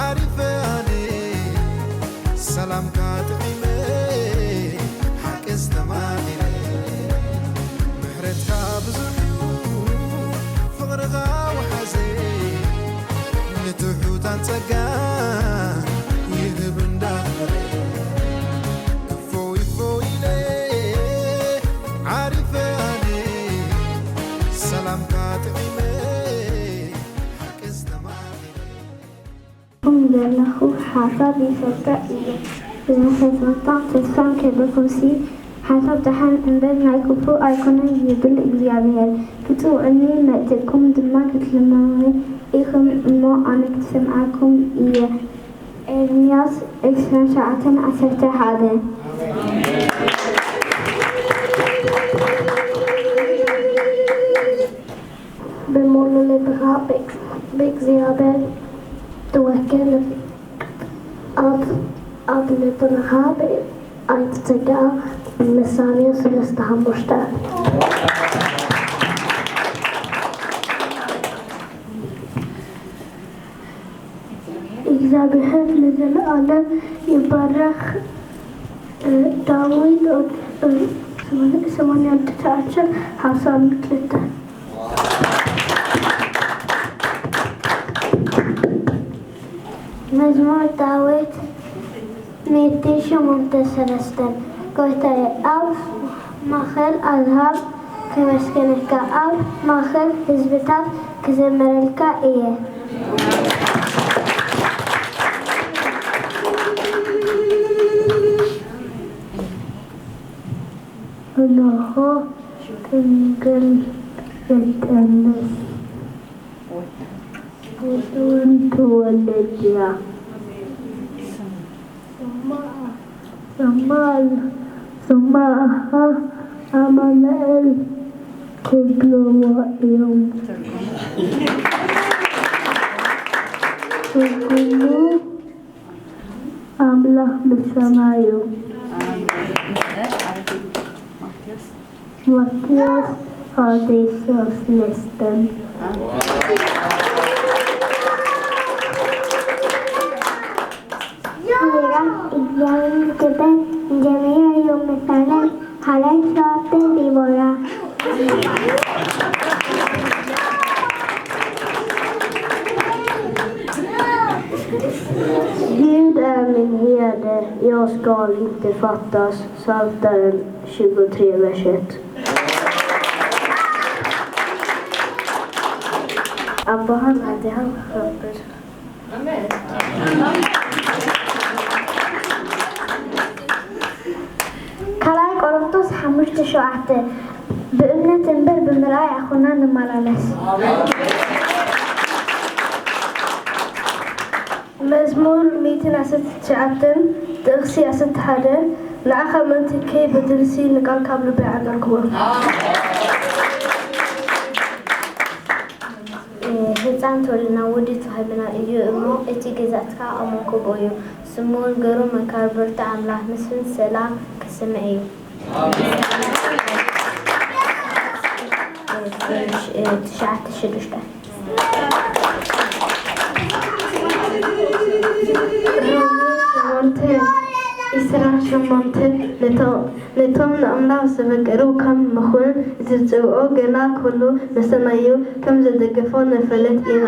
ዓሪፈ ኣነ ሰላምካ ጥዒመ ሓቂ ኣስተማቒረ። ምሕረትካ ብዙሕ እዩ ፍቕርኻ ወሓዘ። ንትሑታን ጸጋ ይህብ እንዳኽበረ። እፎይ እፎይ ኢለ ዓሪፈ ኣነ ሰላምካ ጥዒመ ሓቂ ኣስተማቒረ። ኩም ዘለኹ ሓሳብ ይሰቅዕ እዩ። ብመሰረታን ተስፋን ከለኹምሲ ሓሳብ ደሓን እምበር ናይ ክፉእ ኣይኮነን ይብል እግዚኣብሔር። ክትጽውዑኒ መጺእኩም ድማ ክትልምኑኒ ኢኹም እሞ ኣነ ክሰምዓኩም እየ። ኤርምያስ ዕስራን ሸውዓተን ዓሰርተ ሓደ። ብምሉእ ልብኻ ብእግ- ብእግዚኣብሔር ተወከል፣ ኣብ ኣብ ልብኻ ብ- ኣይትተክኣ። መሳልዮ ሰለስተ ሓሙሽተ። እግዚኣብሔር ንዘለኣለም ይባረኽ። ዳዊት ሰማንያ ትሽዓተ ሓምሳ ክልተ። መዝሙር ዳዊት ሚእቲ ሸሞንተ ሰለስተ። ጎይታየ፣ ኣብ ማእከል ኣህዛብ ከመስግነካ፣ ኣብ ማእከል ህዝብታት ክዘምረልካ እየ። እንሆ፣ ድንግል ትጸንስ፣ ወድውን ትወልድ እያ። ስማ፣ ስማ፣ ስማ ኣማኑኤል ክብልዎ እዮም። ትርጉሙ ኣምላኽ ምሳና እዩ። ማቴዎስ ሓደ ሰለስተን። ዲቦራ፣ እግዚኣብሔር ክብር እንጀምር እዩ ምሳሌ ሓደ ሸውዓተ። ዲቦራ። Gud är min herde, jag skall inte fattas. Psaltaren tjugotre, vers ett. ኣቦኻን ኣዴኻን ክኸብር። ካልኣይ ቆሮንቶስ ሓሙሽተ ሸውዓተ። ብእምነት እምበር ብምርኣይ ኣይኮና ንመላለስ። መዝሙር ሚእትን ዓሰርተ ትሽዓተን ጥቕሲ ዓሰርተ ሓደ። ንዓኻ ምእንቲ ከይበድልሲ ንቃልካ ኣብ ልበይ ዓንደርክዎ። ህፃን ተወሊድና ወዲ ተዋሂብና እዩ እሞ፣ እቲ ግዝኣትካ ኣብ መንኮቦ እዩ። ስሙ እውን ግሩም፣ መካር፣ ብርቱዕ ኣምላኽ፣ መስፍን ሰላም ክስምዕ እዩ። ትሽዓተ ሽዱሽተ። ሮሜ ሸሞንተ፣ ዒስራን ሸሞንተ፣ ነቶም ነቶም ንኣምላኽ ዘፍቅሩ ከም ምኹን ዝጽውዑ ገና ኩሉ መሰናዩ ከም ዝድግፎ ንፈልጥ ኢና።